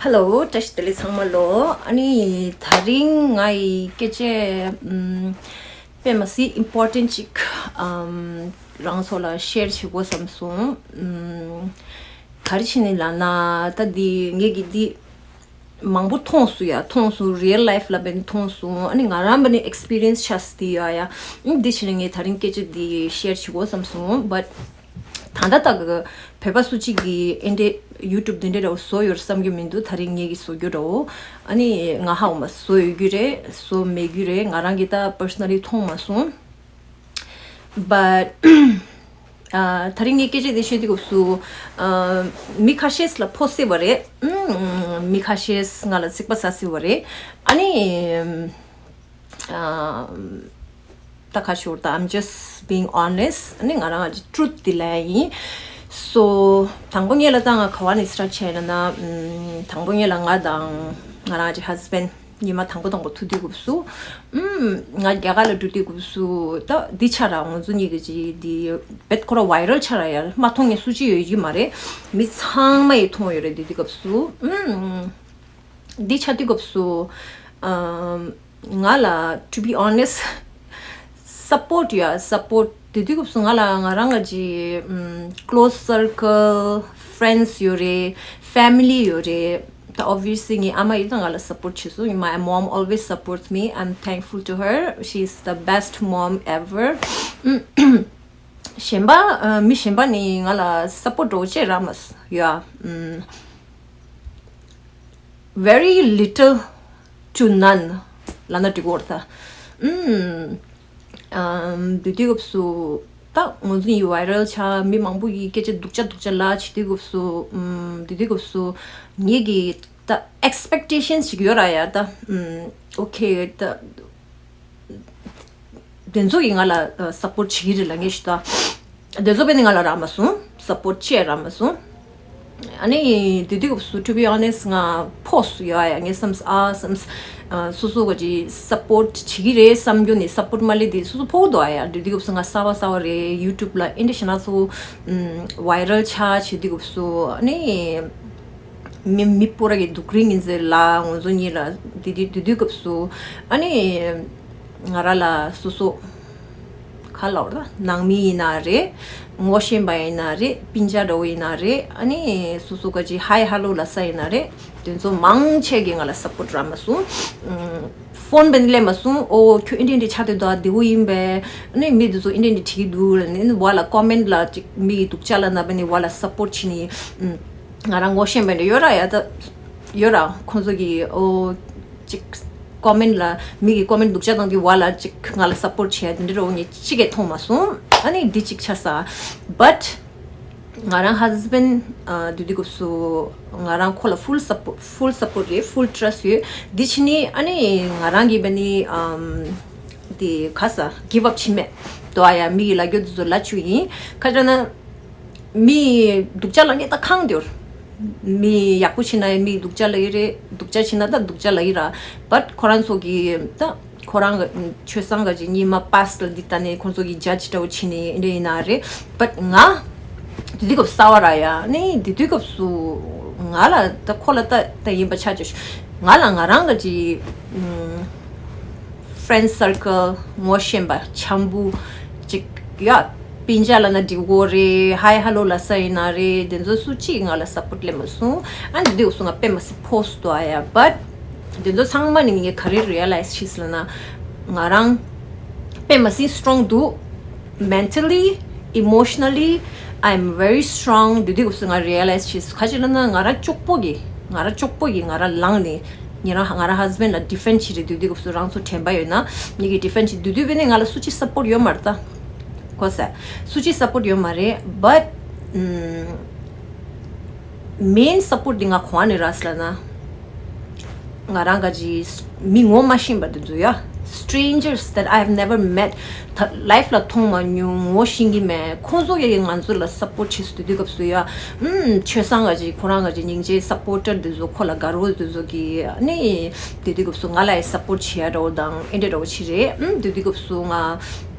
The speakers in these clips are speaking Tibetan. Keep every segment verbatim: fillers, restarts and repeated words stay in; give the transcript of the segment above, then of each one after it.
ཧེ་ལོ། བཀྲ་ཤིས་བདེ་ལེགས་ཚང་མ་ལོ། ཨ་ནི་དེ་རིང་ང་ཡི་སྐད་ཆ་ཨམ་དཔེ་མ་སྲིད་ཨིམ་པོར་ཊེན་ཊི་ཅིག་ཨམ་རང་ཚོ་ལ་ཤེར་བྱེད་དགོས་བསམ་སོང་། ཨམ་ག་རེ་བྱས་ནས་ལབ་ན། ད་འདི་ངེད་ཀྱིས་འདི་མང་པོ་མཐོང་སོང་ཡ། མཐོང་སོང་། རི་ཡལ་ལའིཕ་ལ་བས་མཐོང་སོང་། ཨ་ནི་ང་རང་བ་ནི་ཨེག་སི་པི་རི་ཡན་སི་ཆགས་སོང་ཡ། ཡ་ཨམ་འདི་བྱས་ནས་ངས་དེ་རིང་སྐད་ཆ་འདི་ཤེར་བྱེད་དགོས་བསམ་སོང་། བཊ་ད་ལྟ་ད་གི་བོད་པ་སུ་གཅིག་གིས་ཨེ་འདྲས་ཡུ་ཊུབ་འདི་འདྲས་ར་བཟོ་ཡོད་བསམ་རྒྱུ་མི་འདུག། དེ་རིང་ངེད་ཀྱིས་བཟོ་རྒྱུ་ར། ཨ་ནི་ང་ཧ་འོ་མ་བཟོ་ཡོད་རྒྱུ་རེད། བཟོ་མེད་རྒྱུ་རེད། ང་རང་གིས་ད་པར་སོ་ན་ལི་མཐོང་མ་སོང་། བཊ་ཨ་དེ་རིང་ངས་སྐད་ཆ་འདི་བཤད་དུས་སྐབས་སུ་ཨ་མི་ཁ་ཤས་ལ་ཕོག་སྲིད་པ་རེད། ཨམ་མི་ཁ་ཤས་ང་ལ་ཚིག་པ་ཟ་སྲིད་པ་རེད། ཨ་ནི་ཨམ་ད་ཁ་ཤོར་ད། I'm just being honest. ཨ་ནི་ང་རང་ཨ་ཅི་ཊུ་རུ་ཐི་འདི་ལབ་ཡིན། སོ་དང་པོ་ངེད་ལ་ད་ང་ག་བ་ནས་སི་ཊར་ཊི་བྱས་ན་ན། ཨམ་དང་པོ་ངེད་ལ་ང་དང་ང་རང་ཨ་ཅི་ཧས་བྷེན་ཌི་ཉི་མ་དང་པོ་དང་པོ་ཐུག་དུས་སྐབས་སུ། ཨམ་ང་རྒྱ་གར་ལ་འགྲོ་དུས་སྐབས་སུ་ད་འདི་ཆ་ར་ང་ཚོ་གཉིས་ཀྱི་ཅི་འདི་བཊ་ཁོ་ར་ཝའི་རལ་ཆ་ར་ཡ། མ་མཐོང་མཁན་སུ་གཅིག་ཡོད་ཀྱི་མ་རེད། མི་ཚང་མ་ཡིས་མཐོང་ཡོད་རེད། འདི་དུས་སྐབས་སུ་ཨམ། འདི་ཆ་དུས་སྐབས་སུ་ཨམ་ང་ལ་to be honest support ཡ་སཔོཊ། འདི་དུས་སྐབས་སུ་ང་ལ་ང་རང་གི་ཅི་ཨམ་ཁོ་ལོ་སི་སར་ཀལ་ཕི་རེན་ཌི་སི་ཡོད་རེད། ཕེ་མི་ལི་ཡོད་རེད། ད་ཨོབ་བི་ཡས་ལི་ངའི་ཨ་མ་ཡིས་ད་ང་ལ་སཔོཊ་བྱས་སོང་། My mom always supports me. I'm thankful to her. She is the best mom ever. གཞན་པ་ཨ་མི་གཞན་པ་ནི་ང་ལ་སཔོཊ་འདྲ་བོ་ཅིག་རག་མ་སོང་ཡ། ཨམ་very little to none ལབ་ན་འགྲིག་གི་རེད་ད། ཨམ་ཨམ་དེ་དུས་སྐབས་སུ་ད་ང་ཚོ་ཡི་ཝའི་རལ་ཆགས། མི་མང་པོ་ཡིས་སྐད་ཆ་སྡུག་ཅག་སྡུག་ཅག་ལབ་བྱེད་དུས་སྐབས་སུ། ཨམ་དེ་དུས་སྐབས་སུ་ངེད་ཀྱི་ད་ཨེག་སི་པེག་ཊེ་ཤན་སི་ཞིག་ཡོད་ར་ཡ། ད་ཨམ་ཨོ་ཁེ་ད། དེ་ཚོ་གིས་ང་ལ་ཨ་སཔོཊ་བྱེད་ཀྱི་རེད་ལབ་ངེས་ཤིག་ད། དེ་ཚོ་བས་ནི་ང་ལ་རག་མ་སོང་། སཔོཊ་ཅིག་རག་མ་སོང་། ཨ་ནི་དེ་དུས་སྐབས་སུ་to be honest ང་ཕོག་སོང་ཡ། ཡ་ངས་བསམས་ཨ་བསམས། ཨ་སོ་སོ་ག་ཅིག་སཔོཊ་བྱེད་ཀྱི་རེད་བསམ་རྒྱུ་ནི་སཔོཊ་མ་སླེབས་དེ་སོ་སོ་ཕོག་འདུག་ཨ་ཡ། དེ་དུས་སྐབས་སུ་ང་གསར་པ་གསར་པ་རེད། ཡུ་ཊུབ་ལ་ཨེ་འདྲ་ཞིག་ན་སོ་ཝའི་རལ་ཆགས་བྱེད་དུས་སྐབས་སུ་ཨ་ནི། མི་མི་སྤོ་ར་གི་སྡུག་རིང་ཡིན་ཟེར་ལ་ང་ཚོ་གཉིས་ལ་དེ་དུས་དེ་དུས་སྐབས་སུ་ཨ་ནི་ང་རང་ལ་སོ་སོ་ག་ལབ་ར། ནང་མི་ཡིན་ན་རེད། ངོ་ཤེས་པ་ཡིན་ན་རེད། སྤུན་ཀྱག་འདྲ་བོ་ཡིན་ན་རེད། ཨ་ནི་སོ་སོ་ག་ཅིག་ཧའི་ཧ་ལོ་ལབ་ས་ཡིན་ན་རེད། དེ་ཚོ་མང་ཆེ་གིས་ང་ལ་སཔོཊ་རག་མ་སོང་། ཨམ་ཕོན་བས་ནི་སླེབས་མ་སོང་། ཨོ་ཁྱོད་ཨེ་འདྲ་འདྲ་ཆགས་བསྡད་འདུག་ཨ། བདེ་བོ་ཡིན་པས། ཨ་ནི་མི་དེ་ཚོ་ཨེ་འདྲ་འདྲ་བྲིས་ཀྱི་འདུག་ལབ་ནི། ཨ་ནི་བ་ལ་ཀོ་མེན་ཊི་ལ་ཅིག་མི་ཡི་སྡུག་ཅག་ལབ་ན་བས་ནི་བ་ལ་སཔོཊ་བྱེད་ནི། ཨམ། ང་རང་ངོ་ཤེས་པ་འདྲ་ཡོད་ར་ཡ། ད་ཡོད་ར། ཁོང་ཚོ་གིས་ཨོ་ཅིག་ཀོ་མེན་ཊི་ལ་མི་གིས་ཀོ་མེན་ཊི་སྡུག་ཅག་བཏང་དུས་བ་ལ་ཅིག་ང་ལ་སཔོཊ་བྱེད་ཡ་དེ་འདྲ་རོ་ངས་ཅིག་གས་མཐོང་མ་སོང་། ཨ་ནི་འདི་ཅིག་ཆགས་ས། བཊ་ང་རང་ཧས་བྷེན་ཌི་ཨ་དེ་དུས་སྐབས་སུ་ང་རང་ཁོ་ལ་ཕུལ་སཔོཊ་ཕུལ་སཔོཊ་རེད། ཕུལ་ཊ་ར་སི་ཊི་ཡོད། འདི་ཕྱི་ནི་ཨ་ནི་ང་རང་གིས་བས་ནི་ཨམ། དེ་ག་ས་གིབ་ཨབ་བྱེད་མེད་དོ། ཨ་ཡ་མི་ཡི་ལབ་རྒྱུ་དེ་ཚོ་ལབ་བཅུག་ཡིན། ཁ་ཅིག་ན་མི་སྡུག་ཅག་ལབ་མཁན་ད་ཁེངས་དེ་ཡོད། མི་ཡག་པོ་བྱེད་ན་ཡང་མི་སྡུག་ཅག་ལབ་ཀྱི་རེད། སྡུག་ཅག་བྱེད་ན་ད་སྡུག་ཅག་ལབ་ཀྱི་ར། བཊ་ཁོ་རང་ཚོ་གིས་ད་ཁོ་རང་གི་ཆོས་སང་ག་ཅིག་གཉིས་མ་པཱ་སི་ཊི་ལ་འདི་ལྟ་ནས་ཁོང་ཚོ་གིས་ཇ་ཇི་འདྲ་བོ་བྱེད་ནས་འདྲ་ཡིན་ན་རེད། བཊ་ང་དེ་དུས་སྐབས་གསར་པ་ར་ཡ། ནི་དེ་དུས་སྐབས་སུ་ང་ལ་ད་ཁོ་ལ་ད་ད་ཡིན་པ་ཆ་ཅེས་ང་ལ་ང་རང་གི་ཅིག་ཕི་རེན་ཌི་སར་ཀལ་ངོ་ཤེས་པ་འཆམ་པོ་ཅིག་ཡ། སྤུན་ཀྱག་ལབ་ན་འགྲིག་གོ་རེད། ཧའི་ཧ་ལོ་ལབ་ས་ཡིན་ན་རེད། དེ་ཚོ་སུ་གཅིག་ང་ལ་སཔོཊ་སླེབས་མ་སོང་། ཨ་ནི་དེ་དུས་སྐབས་སུ་ང་དཔེ་མ་སྲིད་ཕོག་སོང་། ཨ་ཡ་བཊ་དེ་ཚོ་ཚང་མ་ནི་ངས་ག་རེ་རི་ཡ་ལའི་ཛི་བྱས་ལབ་ན། ང་རང་དཔེ་མ་སྲིད་སི་ཊོང་འདུག། mentally, emotionally, I am very strong. དེ་དུས་སྐབས་སུ་ང་རི་ཡ་ལའི་ཛི་བྱས་སོང་། ག་ཅི་ལབ་ན་ང་རང་ལྕོགས་པོ་གི་ང་རང་ལྕོགས་པོ་གི་ང་རང་ལངས་ནས་ཉེ་རང་ང་རང་ཧས་བྷེན་ཌི་ལ་ཌི་ཕེན་ཌི་བྱེད་རེད། དེ་དུས་སྐབས་སུ་རང་ཚོ་དྲན་པ་ཡོད་ན་ངེད་ཀྱི་ཌི་ཕེན་ཌི་བྱེད། དེ་དུས་བས་ནི་ང་ལ་སུ་གཅིག་སཔོཊ་ཡོད་མ་རེད་ད། གོ་ས། སུ་གཅིག་སཔོཊ་ཡོད་མ་རེད། བཊ་མེན་སཔོཊ་འདི་ང་གང་ནས་རག་ལབ་ན། ང་རང་ག་ཅིག་མི་ངོ་མ་ཤེས་པ་དེ་ཚོ་ཡ། Strangers that I have never met. ད་ལའིཕ་ལ་མཐོང་མ་མྱོང་། ངོ་ཤེས་ཀྱི་མེད། ཁོང་ཚོ་ཡ་ང་ཚོ་ལ་སཔོཊ་བྱེད་སོང་། དེ་དུས་སྐབས་སུ་ཡ། ཨུམ་ཆོས་སང་ག་ཅིག་ཁོ་རང་ག་ཅིག་སྙིང་རྗེ། སཔོཊ་དེ་ཚོ་ཁོ་ལ་དགའ་རོགས་དེ་ཚོ་གི་ནི་དེ་དུས་སྐབས་སུ་ང་ལ་ཡ་སཔོཊ་བྱེད་ཡ་འདྲ་བོ་དང་ཨེ་འདྲ་འདྲ་བོ་ཅིག་རེད། ཨུམ་དེ་དུས་སྐབས་སུ་ང་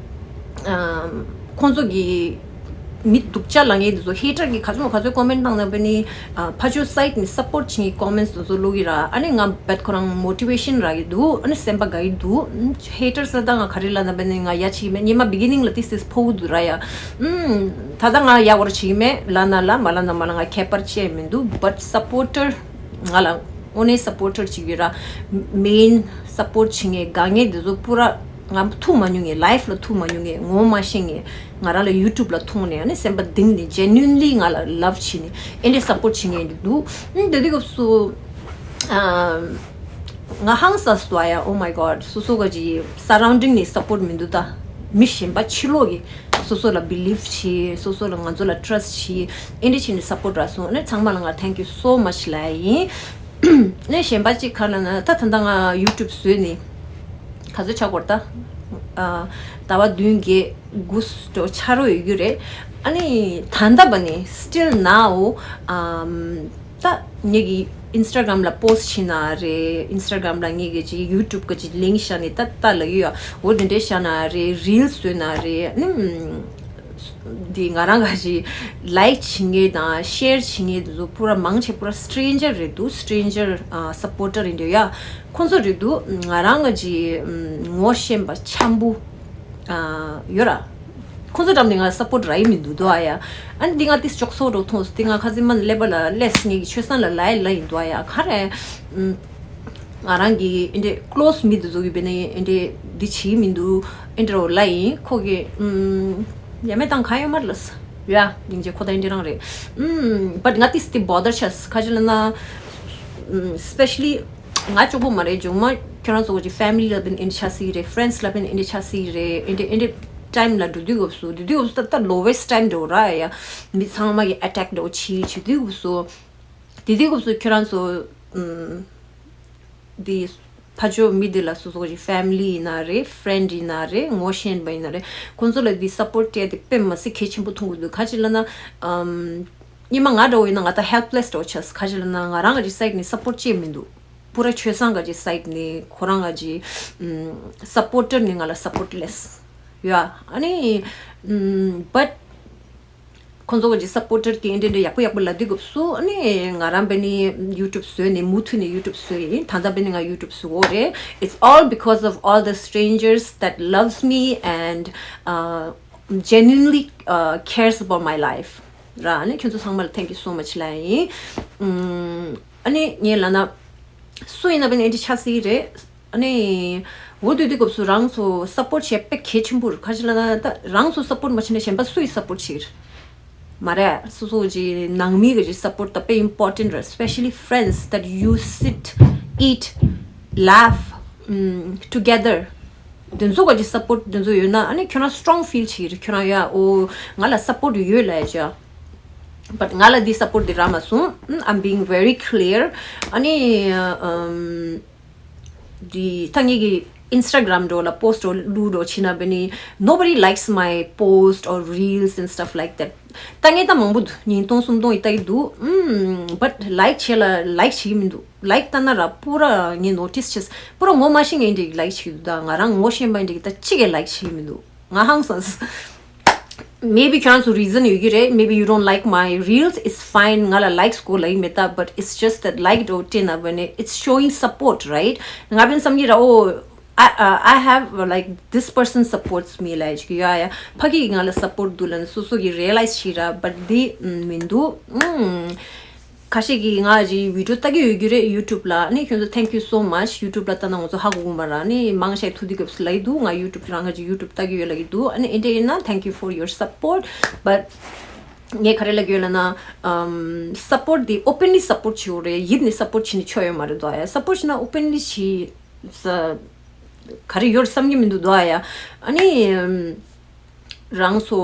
ཨམ་ཁོང་ཚོ་གི་ མི་སྡུག་ཅག་ལབ་མཁན་དེ་ཚོ་ཧེ་ཊར་གི་ག་ཚོད་མ་ག་ཚོད་ཀོ་མེན་ཊི་བཏང་ན་བ་ནི། ཨ། ཕར་ཕྱོགས་སའིཌ་ནས་སབ་པོར་ཊི་བྱེད་མཁན་ཀོ་མེན་ཊི་དེ་ཚོ་ཀློག་གི་ར། ཨ་ནི་ང་རྦད་ཁོ་རང་མོ་ཊི་ཝེ་ཤན་རག་གི་འདུག་ཨ་ནི་སེམས་པ་དགའ་གི་འདུག་ཧེ་ཊར་ཟེར་ད་ང་ག་རེ་ལབ་ན་བ་ནི་ང་ཡ་བྱེད་ཀྱི་མེད། སྔོན་མ་བི་གི་ནིང་ལ་ཏིས་ཏིས་ཕོག་གི་འདུག་ར་ཡ། ཨུམ། ད་ལྟ་ང་ཡ་བོར་བྱེད་ཀྱི་མེད། ལབ་ན་ལབ། མ་ལབ་ན་མ་ལབ། ང་ཁྱད་པར་ཅི་ཡང་མི་འདུག་བཊ་སབ་པོར་ཊར། ང་ལ་དངོས་གནས་སབ་པོར་ཊར་ཅིག་ཡོད་ར། མེན་སབ་པོར་ཊི་བྱེད་མཁན་དགའ་མཁན་དེ་ཚོ་པུ་ར་ང་ཐུག་མ་མྱོང་མཁན། ལའིཕ་ལ་ཐུག་མ་མྱོང་མཁན། ངོ་མ་ཤེས་མཁན། ང་རང་ལ་ཡུ་ཊུབ་ལ་མཐོང་ནས། ཨ་ནི་སེམས་པ་གཏིང་ནས་ཇེ་ནུན་ལི་ང་ལ་ལབ་བྱས་ནས་ཨེ་འདྲས་སབ་པོར་ཊི་བྱེད་མཁན་དེ་འདུག་ཨ་ནི་དེ་དུས་སྐབས་སུ། ཨ། ང་ཧང་སངས་སོང་ཡ། Oh my God. སོ་སོ་ག་ཅིག་སར་རའུན་ཌིང་ནས་སབ་པོར་ཊི་མི་འདུག་ད་མི་གཞན་པ་ཕྱི་ལོགས་ཀྱིས་སོ་སོ་ལ་བི་ལིབ་བྱེད། སོ་སོ་ལ་ང་ཚོ་ལ་ཊ་ར་སི་ཊི་བྱེད། ཨེ་འདྲས་བྱས་ནས་སབ་པོར་ཊི་རག་སོང་། ཨ་ནི་ཚང་མ་ལ་ང་thank you so much ལབ་ཡིན། ཨ་ནི་གཞན་པ་ཅིག་ག་རེ་ལབ་ན། ད་ད་ལྟ་ང་ཡུ་ཊུབ་བཟོས་ནས་ག་ཚོད་ཆགས་ཀྱི་ཡོད་རེད་ད། ཨ། ཟླ་བ་བདུན་བརྒྱད་དགུ་འདྲ་པོ་ཆགས་རོགས་ཡོད་རྒྱུ་རེད། ཨ་ནི་ད་ལྟ་བ་ནས་still now ཨམ། ད་ངེད་ཀྱི་ཨིན་སི་ཊ་གྷ་རམ་ལ་པོ་སི་ཊི་བྱེད་ན་རེད། ཨིན་སི་ཊ་གྷ་རམ་ལ་ངེད་ཀྱི་ཅིག་ཡུ་ཊུབ་གི་ཅིག་ལིངྐ་བཞག་ནས་ད་ལྟ་ལབ་ཀྱི་ཡོད། འོ་དེ་འདྲས་བཞག་ན་རེད། རིལ་བཟོས་ན་རེད། ཨ་ནི་འདི་ང་རང་ག་ཅིག་ལའིཀ་བྱེད་མཁན་དང་ཤེར་བྱེད་མཁན་དེ་ཚོ་པུ་ར་མང་ཆེ་པུ་ར་སི་ཊེན་ཇར་རེད་འདུག་སི་ཊེན་ཇར་ཨ། སབ་པོར་ཊར་རེད་འདུག་ཡ། ཁོང་ཚོ་རེད་འདུག་ང་རང་ག་ཅིག་ངོ་ཤེས་པ་འཆམ་པོ་ཨ། ཡོད་ར། ཁོང་ཚོ་འགྲམ་ནས་ང་སབ་པོར་ཊི་རག་གི་མི་འདུག་དོ་ཨ་ཡ། ཨ་ནི་འདི་ང་ཏིས་ཅོག་སོ་རོ་མཐོང་སོང་། འདི་ང་ཁ་སང་མ་ནས་ཀླད་པ་ལ་ཀླད་སི་ངེད་ཀྱི་ཆོས་སང་ལ་ལའི་ལ་ཡིན་དོ་ཨ་ཡ། ག་རེ། ཨམ། ང་རང་གི་ཨེ་འདྲས་ཀློ་སི་མི་དེ་ཚོ་གི་བེ་ནས་ཨེ་འདྲས་འདི་བྱེད་ཀྱི་མི་འདུག་ཨེ་འདྲས་རོ་ལ་ཡིན། ཁོ་གི་ཨམ། ཡ་མེད་དང་ག་ཡོད་མ་རེད་ལ་ས། ཡ། སྙིང་རྗེ། ཁོ་ད་ཨེ་འདྲས་རང་རེད། ཨམ། བཊ་ང་ཏིས་དེ་བོ་དར་ཆགས། ག་ཅི་ལབ་ན། ཨམ། སི་པེ་ཤ་ལི་ང་གཅིག་པོ་མ་རེད། ཇོ་མོ་ཁྱོད་རང་ཚོ་གི་ཕེ་མི་ལི་ལ་བེ་ནས་ཨེ་འདྲས་ཆགས་སྲིད་རེད། ཕེ་རེན་ཌི་སི་ལ་བེ་ནས་ཨེ་འདྲས་ཆགས་སྲིད་རེད། ཨེ་འདྲས་ཨེ་འདྲས་ཊའིམ་ལ་འགྲོ་དུས་སྐབས་སུ། དེ་དུས་སྐབས་སུ་ད་ད་ལོ་ཝེ་སི་ཊའིམ་འགྲོ་ར་ཡ། མི་ཚང་མ་གི་ཨ་ཊེག་འགྲོ་བྱེད་བྱེད་དུས་སྐབས་སུ། དེ་དུས་སྐབས་སུ་ཁྱོད་རང་ཚོ་ཨམ། དེ་ཕར་ཕྱོགས་མི་དེ་ལ་སོ་སོ་གི་ཕེ་མི་ལི་ཡིན་ན་རེད། ཕེ་རེན་ཌི་ཡིན་ན་རེད། ངོ་ཤེས་པ་ཡིན་ན་རེད། ཁོང་ཚོ་ལ་དེ་སབ་པོར་ཊི་སྤྲད་དེ་དཔེ་མི་སྲིད་གལ་ཆེན་པོ་མཐོང་གི་འདུག་ག་ཅི་ལབ་ན། ཨམ། སྔོན་མ་ང་འདྲ་བོ་ཡིན་ན་ང་ད་ཧེལ་པི་ལེ་སི་འདྲ་བོ་ཆགས། ག་ཅི་ལབ་ན་ང་རང་གི་སའིཌ་ནས་སབ་པོར་ཊི་བྱེད་མི་འདུག་པུ་ར་ཆོས་སང་གི་སའིཌ་ནས་ཁོ་རང་གི་ཨམ། སབ་པོར་ཊར་ནས་ང་ལ་སབ་པོར་ཊི་ལེ་སི་ཡོད་ཨ། ཨ་ནི་ཨམ། བཊ་ཁོང་ཚོ་གི་སབ་པོར་ཊར་གྱིས་འདི་འདྲ་ཡག་པོ་ཡག་པོ་ལབ་དུས་སྐབས་སུ། ཨ་ནི་ང་རང་བེ་ནི་ཡུ་ཊུབ་བཟོས་ནས། མུ་མཐུད་ནས་ཡུ་ཊུབ་བཟོས་ཡིན། ད་ལྟ་བེ་ནི་ང་ཡུ་ཊུབ་བཟོ་གི་ཡོད་རེད། It's all because of all the strangers that loves me and uh, genuinely uh, cares about my life. ར། ཨ་ནི་ཁྱོད་ཚོ་ཚང་མ་ལ་thank you so much ལབ་ཡིན། ཨམ། ཨ་ནི་ངས་ལབ་ན། སུ་ཡིན་ན་བེ་ནི་ཨེ་འདྲས་ཆགས་སྲིད་རེད། ཨ་ནི། འོ་དེ་དུས་སྐབས་སུ་རང་ཚོ་སབ་པོར་ཊི་བྱེད་དཔེ་གལ་ཆེན་པོ་རེད། ག་ཅི་ལབ་ན་ད་རང་ཚོ་སབ་པོར་ཊི་མ་བྱས་ན་གཞན་པ་སུ་ཡིས་སབ་པོར་ཊི་བྱེད་ཀྱི་རེད། མ་རེད། སོ་སོ་གི་ནང་མི་གི་སབ་པོར་ཊི་ད་དཔེ་ཨིམ་པོར་ཊེན་ཊི་རེད། Especially friends that you sit, eat, laugh ཨམ། together. དེ་ཚོ་གི་སབ་པོར་ཊི་དེ་ཚོ་ཡོད་ན། ཨ་ནི་ཁྱོད་རང་སི་ཊོང་ཕིལ་བྱེད་ཀྱི་རེད། ཁྱོད་རང་ཡ། འོ། ང་ལ་སབ་པོར་ཊི་ཡོད་ལབ་ཡ་ཅིག་བཊ་ང་ལ་འདི་སབ་པོར་ཊི་འདི་རག་མ་སོང་། ཨམ། I'm being very clear. ཨ་ནི་ཨམ། འདི་ད་ངེད་ཀྱི་ཨིན་སི་ཊ་གྷ་རམ་འདྲ་བོ་ལ་པོ་སི་ཊི་འདྲ་བོ་བླུགས་འདྲ་བོ་བྱེད་ན་བེ་ནི། Nobody likes my post or reels and stuff like that. ད་ངས་ད་མང་པོ་འདུག་ཉིས་སྟོང་སུམ་སྟོང་ཡི་ལྟ་གི་འདུག་ཨམ། བཊ་ལའིཀ་བྱེད་ལ་ལའིཀ་བྱེད་ཀྱི་མི་འདུག་ལའིཀ་ལྟ་ན་ར་པུ་ར་ངས་ནོ་ཊིས་བྱས། པུ་ར་ངོ་མ་ཤེས་མཁན་འདྲ་ལའིཀ་བྱེད་ཀྱི་འདུག་ད་ང་རང་ངོ་ཤེས་པ་འདྲ་ད་གཅིག་གིས་ལའིཀ་བྱེད་ཀྱི་མི་འདུག་ང་ཧང་སངས། Maybe ཁྱོད་རང་ཚོ་རི་ཛན་ཡོད་ཀྱི་རེད། Maybe you don't like my reels, it's fine. ང་ལ་ལའིཀ་དགོས་ལབ་ཀྱི་མེད་ད། But it's just that ལའིཀ་འདྲ་བོ་སྤྲད་ན་བེ་ནི་it's showing support, right? ང་བེ་ནི་བསམ་གྱི་ར། འོ། I, uh, I have, uh, like, this person supports me. ལབ་ཀྱི་ཡོད་ཡ། ཕ་གི་གིས་ང་ལ་སབ་པོར་ཊི་འདུག་ལབ་ནས་སོ་སོ་གིས་རི་ཡ་ལའིཛ་བྱེད་ར། བཊ་འདི་ཨམ། མི་འདུག་ཨམ། ཁ་ཤས་ཀྱིས་ང་གི་བི་ཌི་ཡོ་ལྟ་གི་ཡོད་རྒྱུ་རེད་ཡུ་ཊུབ་ལ། ཨ་ནི་ཁྱོད་ཚོ་thank you so much. ཡུ་ཊུབ་ལ་ལྟ་ན་ང་ཚོ་ཧ་གོ་གི་མ་རེད། ཨ་ནི་མང་ཆེ་ཐུག་དུས་སྐབས་སུ་ལབ་ཀྱི་འདུག་ང་ཡུ་ཊུབ་རང་ང་གི་ཡུ་ཊུབ་ལྟ་གི་ཡོད་ལབ་ཀྱི་འདུག་ཨ་ནི་ཨེ་འདྲ་ཡིན་ན་thank you for your support. But ངས་ག་རེ་ལབ་ཀྱི་ཡོད་ལབ་ན། ཨམ། སབ་པོར་ཊི་དེ་ཨོ་པན་ལི་སབ་པོར་ཊི་བྱེད་དགོས་རེད། ཡིད་ནས་སབ་པོར་ཊི་བྱས་ནས་ཆོ་ཡོད་མ་རེད་དོ་ཡ། སབ་པོར་ཊི་བྱས་ན་ཨོ་པན་ལི་བྱེད་ས་ག་རེ་ཡོད་བསམ་གྱི་མི་འདུག་དོ་ཡ། ཨ་ནི། ཨམ། རང་ཚོ་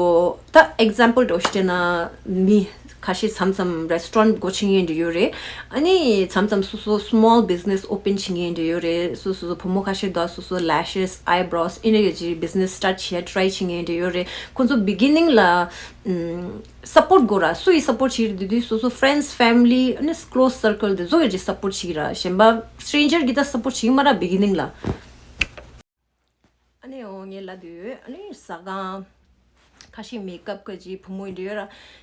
ད་ཨེག་ཛམ་པལ་འདྲ་བོ་ཞིག་བསྟན་ན། མི་ཁ་ཤས་མཚམས་མཚམས་རེ་སི་ཊོ་རན་སྒོ་ཕྱེ་མཁན་འདྲ་ཡོད་རེད། ཨ་ནི་མཚམས་མཚམས་སོ་སོ་སི་མོལ་བི་ཛི་ནེ་སི་ཨོ་པན་བྱེད་མཁན་འདྲ་ཡོད་རེད། སོ་སོ་བུ་མོ་ཁ་ཤས་འདུག་སོ་སོ་ལེ་ཤེས་ཨའི་བྷོ་རོ་སི་ཨེ་འདྲ་གི་བི་ཛི་ནེ་སི་སི་ཊར་ཊི་བྱེད་ཡ་ཊི་རའི་བྱེད་མཁན་འདྲ་ཡོད་རེད། ཁོང་ཚོ་བི་གི་ནིང་ལ་ཨམ། སབ་པོར་ཊི་དགོས་ར། སུ་ཡིས་སབ་པོར་ཊི་བྱེད་ཀྱི་རེད། དེ་དུས་སོ་སོ་ཕེ་རེན་ཌི་སི་ཕེ་མི་ལི་ཨ་ནི་ཀློ་སི་སར་ཀལ་དེ་ཚོ་གིས་སབ་པོར་ཊི་བྱེད་ཀྱི་ར། གཞན་པ་སི་ཊེན་ཇར་གྱིས་ད་སབ་པོར་ཊི་བྱེད་ཀྱི་མ་ར་བི་གི་ནིང་ལ། ཨ་ནི་འོ་ངས་ལབ་དུས་ཨ་ནི་ཟ་ཁང་། ག་ ཨ་ཤི་མེག་ཨབ་ག་ཅི་བུ་མོ་ཡིན་འདྲ་ཡོད་ར།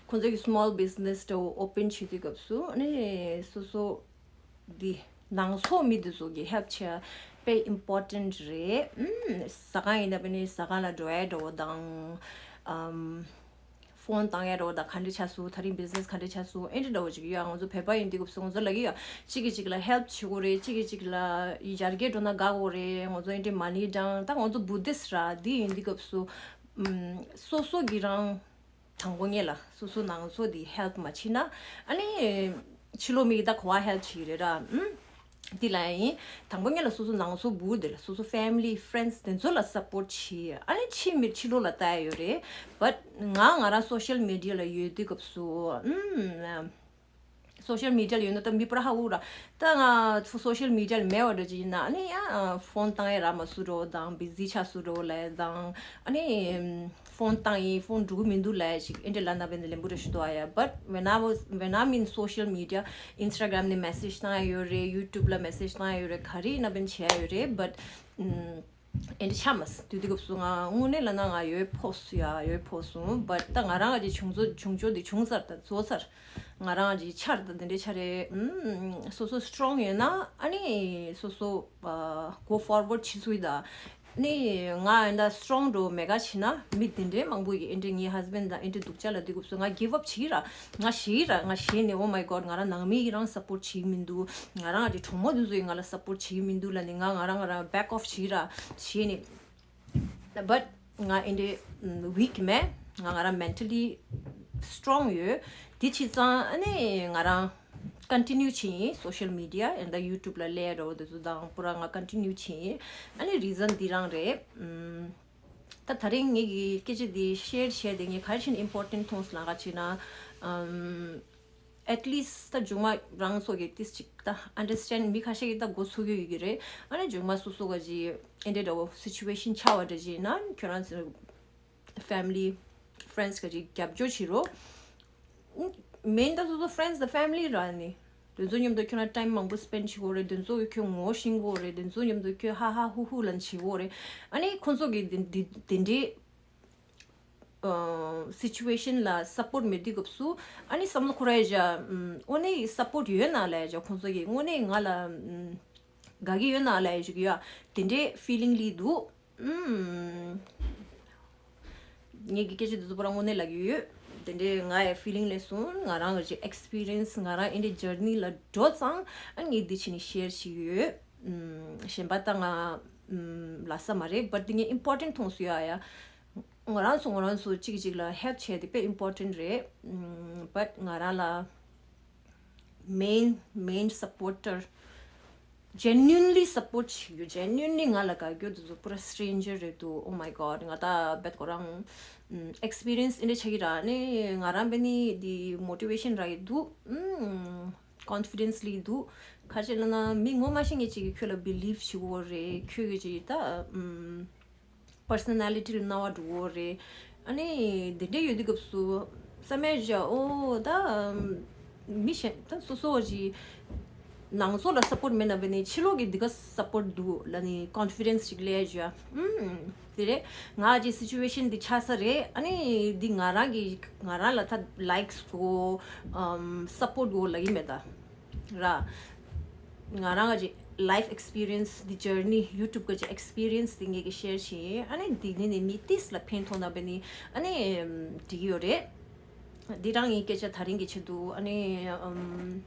ཁོང་ཚོ་གི་small business་འདྲ་བོ་open་བྱེད་དུས་སྐབས་སུ་ཨ་ནི་སོ་སོ་འདི་ནང་ཚོགས་མི་འདི་ཚོ་གི་help་བྱེད་དཔེ་important་རེད། ཨུམ། ཟ་ཁང་ཡིན་ན་པ་ནི་ཟ་ཁང་ལ་འགྲོ་ཡ་འདྲ་བོ་དང་། ཨམ། phone་བཏང་ཡ་འདྲ་བོ་དང་ག་འདྲ་ཆགས་སོང་། ད་རིང་business་ག་འདྲ་ཆགས་སོང་། ཨེ་འདྲ་འདྲ་བོ་ཅིག་ཡོད། ང་ཚོ་བོད་པ་ཡིན་དུས་སྐབས་སུ་ང་ཚོ་ལབ་ཀྱི་ཡོད། གཅིག་གིས་གཅིག་ལ་help་བྱེད་དགོས་རེད། གཅིག་གིས་གཅིག་ལ་ཡར་རྒྱས་འགྲོ་ན་དགའ་དགོས་རེད། ང་ཚོ་ཨེ་འདྲ་money་དང་ད་ང་ཚོ་Buddhist་ར་འདི་ཡིན་དུས་སྐབས་སུ། ཨམ། སོ་སོ་གི་རང་དང་པོ་ཉིད་ལ་སོ་སོ་ནང་ཚོགས་འདི་help་མ་བྱེད་ན་ཨ་ནི་ཕྱི་ལོགས་མི་གིས་ད་ག་པར་help་བྱེད་ཀྱི་རེད་ར། ཨུམ། འདི་ལ་ཡིན། དང་པོ་ཉིད་ལ་སོ་སོ་ནང་ཚོགས་བུ་དེ་ལ་སོ་སོ་family friends་དེ་ཚོ་ལ་support་བྱེད། ཨ་ནི་ཕྱི་མི་ཕྱི་ལོགས་ལ་ལྟ་ཡ་ཡོད་རེད། But་ང་ང་རང་social media་ལ་ཡོད་དུས་སྐབས་སུ། ཨུམ། social media་ལ་ཡོད་ན་ད་མི་པུ་ར་ཧ་གོ་ར། ད་ང་social media་ལ་མེད་པ་འདྲ་ཅིག་ཡིན་ན་ཨ་ནི་ཡང་phone་བཏང་ཡ་རག་མ་སོང་འདྲ་བོ་དང་busy་ཆགས་སོང་འདྲ་བོ་ལབ་ཡ་དང་། ཨ་ནི་phone་བཏང་ཡིན། phone་འགྲོ་གི་མི་འདུག་ལབ་ཡ་ཞིག་ཨེ་འདྲ་ལབ་ན་བས་ནས་ལན་པོ་འདྲ་ཞིག་འདུག་ཨ་ཡ། But when I was, when I'm in social media, Instagram་ནས་message་བཏང་ཡ་ཡོད་རེད། YouTube་ལ་message་བཏང་ཡ་ཡོད་རེད། ག་རེ་ཡིན་ན་བས་བྱེད་ཡ་ཡོད་རེད། But་ཨུམ། ཨེ་འདྲ་ཆགས་མ་སོང་། དུས་དུས་སྐབས་སུ་ང་དངོས་གནས་ལབ་ན་ང་ཡོད་ཕོག་སོང་ཡ། ཡོད་ཕོག་སོང་། But་ད་ང་རང་གི་བྱུང་ཚོ་བྱུང་ཆོག་འདི་བྱུང་ཚར། ད་བཟོ་ཚར། ང་རང་གི་ཆར་ད་འདི་འདྲའི་ཆ་རེད། ཨུམ། སོ་སོ་strong་ཡོད་ན་ཨ་ནི་སོ་སོ་ཨ་go forward་བྱེད་ཚུལ་ད། ནི་ང་ཨེ་འདྲ་strong་འགྲོ་མེད་ག་བྱེད་ན་མི་འདི་འདྲའི་མང་པོ་ཡིས་ཨེ་འདྲའི་ངའི་husband་དང་ཨེ་འདྲའི་སྡུག་ཅག་ལབ་དུས་སྐབས་སུ་ང་give up་བྱེད་ཀྱི་ར། ང་ཞེད་ཀྱི་ར། ང་ཞེད་ནས་oh my god ང་རང་ནང་མི་ཡིས་རང་support་བྱེད་ཀྱི་མི་འདུག་ང་རང་གི་གྲོགས་མོ་འདི་ཚོ་ཡིས་ང་ལ་support་བྱེད་ཀྱི་མི་འདུག་ལབ་ནས་ང་ང་རང་ང་རང་back off་བྱེད་ཀྱི་ར། བྱས་ནས། But ང་ཨེ་འདྲའི་weak་མེད། ང་ང་རང་mentally strong་ཡོད། དེ་བྱས་ཙང་ཨ་ནི་ང་རང་continue་བྱེད་ཡིན། social media་ཨེ་འདྲ་YouTube་ལ་ལས་རོགས་དེ་ཚོ་དང་པུ་ར་ང་continue་བྱེད་ཡིན། ཨ་ནི་reason་འདི་རང་རེད། ཨུམ། ད་ད་རིང་ངེད་ཀྱི་སྐད་ཆ་འདི་share་བྱས་ཏེ་ངས་ག་རེ་བྱས་ནས་important་མཐོང་སོང་ལབ་ཀྱི་ན། ཨུམ། at least་ད་མཇུག་མ་རང་ཚོ་གི་ཏིས་ཅིག་ད་understand་མི་ཁ་ཤས་ཀྱིས་ད་མགོ་ཚོས་ཀྱི་ཡོད་ཀྱི་རེད། ཨ་ནི་མཇུག་མ་སོ་སོ་ག་ཅི་ཨེ་འདྲ་འདྲ་བོ་situation་ཆགས་པ་འདྲ་ཅིག་ཡིན་ན་ཁྱོད་རང་ཚོ་family friends་ག་ཅི་རྒྱབ་སྐྱོར་བྱེད་རོགས། main་ད་སོ་སོ་friends་དང་family་ར་ནི། དེ་ཚོ་མཉམ་དུ་ཁྱོད་རང་time་མང་པོ་spend་བྱེད་དགོས་རེད། དེ་ཚོ་གི་ཁྱོད་ངོ་ཤེས་དགོས་རེད། དེ་ཚོ་མཉམ་དུ་ཁྱོད་ཧ་ཧ་ཧུ་ཧུ་ལབ་བྱེད་དགོས་རེད། ཨ་ནི་ཁོང་ཚོ་གི་དེ་དེ་དེ་འདྲའི་ཨ་situation་ལ་support་མེད་དུས་སྐབས་སུ་ཨ་ནི་བསམ་བློ་འཁོར་ཡ་བཞག་ཨམ། དངོས་གནས་support་ཡོད་ན་ལབ་ཡ་བཞག་ཁོང་ཚོ་གིས་དངོས་གནས་ང་ལ་ཨམ། དགའ་གི་ཡོད་ན་ལབ་ཡ་བཞག་ཡ། དེ་འདྲའི་feeling་སླེབས་འདུག་ཨམ། ངེད་ཀྱི་སྐད་ཆ་འདི་ཚོ་པུ་ར་དངོས་གནས་ལབ་ཀྱི་ཡོད། དེ་འདྲའི་ང་ཡི་feeling་སླེབས་སོང་། ང་རང་གི་experience་ང་རང་ཨེ་འདྲའི་journey་ལ་འགྲོ་ཙང་ཨ་ངས་འདི་བྱས་ནས་share་བྱེད་ཀྱི་ཡོད། ཨམ། གཞན་པ་ད་ང་ཨམ། ལབ་ས་མ་རེད། but་འདི་ངས་important་མཐོང་སོང་ཡ་ཡ། ང་རང་ཚོ་ང་རང་ཚོ་གཅིག་གིས་གཅིག་ལ་help་བྱས་ཏེ་དཔེ་important་རེད། ཨམ། but་ང་རང་ལ་main main supporter genuinely support་བྱེད་རྒྱུ། genuinely་ང་ལ་དགའ་རྒྱུ་དེ་ཚོ་པུ་ར་stranger་རེད་འདུག oh my god ང་ད་རྦད་ཁོ་རང་ཨམ། experience་ཨེ་འདྲ་ཆགས་ཀྱི་ར། ནི་ང་རང་བས་ནི་འདི་motivation་རག་གི་འདུག་ཨམ། confidence་སླེབས་འདུག་ག་རེ་བྱས་ལབ་ན་མི་ངོ་མ་ཤེས་མཁན་ཅིག་གིས་ཁྱོད་ལ་believe་བྱེད་དགོས་རེད། ཁྱོད་ཀྱི་ཅིག་ད་ཨམ། personality་ལ་རྣ་བ་འགྲོ་གི་རེད། ཨ་ནི་འདི་འདྲ་ཡོད་དུས་སྐབས་སུ་བསམ་ཡས་བཞག་ཨོ་ད་མི་གཞན་ད་སོ་སོ་བ་ཞིག་ནང་ཚོགས་ལ་support་མེད་ན་བས་ནི་ཕྱི་ལོགས་ཀྱི་འདི་ག་support་འདུག་ལབ་ནི་confidence་ཞིག་སླེབས་ཡས་བཞག་ཨུམ། དེ་རེད། ང་གི་situation་འདི་ཆགས་ས་རེད། ཨ་ནི་འདི་ང་རང་གི་ང་རང་ལ་ད་likes་དགོས་ཨམ། support་དགོས་ལབ་ཀྱི་མེད་ད། ར། ང་རང་གི་life experience་འདི་journey YouTube་གི་experience་འདི་ངེད་ཀྱིས་share་བྱེད་ཡིན། ཨ་ནི་འདི་ནི་ནི་མི་ཏིས་ལ་ཕན་ཐོགས་ན་བས་ནི་ཨ་ནི་འགྲིག་གི་ཡོད་རེད། འདི་རང་ངའི་སྐད་ཆ་ད་རིང་གི་ཆེད་དུ་ཨ་ནི་ཨམ།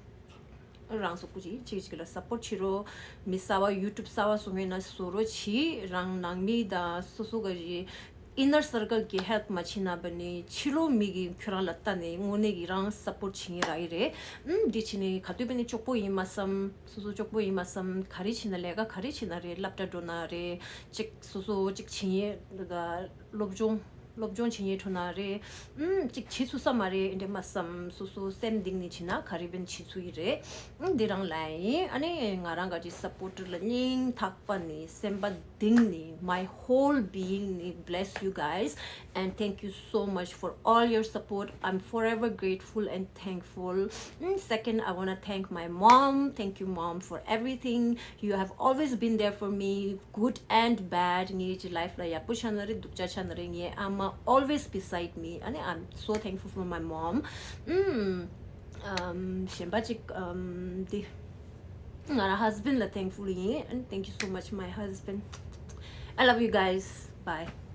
རང་སོ་སྐུ་ཅིག་ཅིག་ཅིག་ལ་support་བྱེད་རོགས། མི་གསར་བ་YouTube་གསར་བ་བཟོ་མཁན་ན་བཟོ་རོགས་གྱིས། རང་ནང་མི་དང་སོ་སོ་གི་inner circle་གི་help་མ་བྱེད་ན་བས་ནི་ཕྱི་ལོགས་མི་གིས་ཁྱོད་རང་ལ་ལྟ་ནས་དངོས་གནས་ཀྱི་རང་support་བྱེད་མཁན་རག་གི་རེད། ཨུམ། འདི་བྱས་ནས་ག་དུས་བས་ནི་ལྕོགས་པོ་ཡིན་མ་བསམ། སོ་སོ་ལྕོགས་པོ་ཡིན་མ་བསམ། ག་རེ་བྱེད་ན་ལས་ཀ་ག་རེ་བྱེད་ན་རེད། སློབ་གྲྭ་འགྲོ་ན་རེད། ཅིག་སོ་སོ་ཅིག་བྱེད་མཁན་ད་སློབ་སྦྱོང་སློབ་སྦྱོང་བྱེད་མཁན་འགྲོ་ན་རེད། ཨུམ། ཅིག་བྱེད་ཚུགས་ས་མ་རེད་འདྲ་མ་བསམ། སོ་སོ་སེམས་གཏིང་ནས་བྱེད་ན་ག་རེ་བས་ནི་བྱེད་ཚུགས་ཀྱི་རེད། ཨུམ། འདི་རང་ལ་ཡིན། ཨ་ནི་ང་རང་ག་ཅིག་supporter་ལ་སྙིང་ཐག་པ་ནས་སེམས་པ་གཏིང་ནས་my whole being་ནས་bless you guys and thank you so much for all your support. I'm forever grateful and thankful. Mm, second, I want to thank my mom. Thank you, mom, for everything. You have always been there for me, good and bad. ངའི་life་ལ་ཡག་པོ་ཆགས་ན་རེད། སྡུག་ཅག་ཆགས་ན་རེད། ངའི་ཨ་མ། always beside me. ཨ་ནི་I'm so thankful for my mom. ཨམ། ཨམ། གཞན་པ་ཅིག་ཨམ། འདི། ང་རང་husband ལ་thankful ཡིན། And thank you so much, my husband. I love you guys. Bye.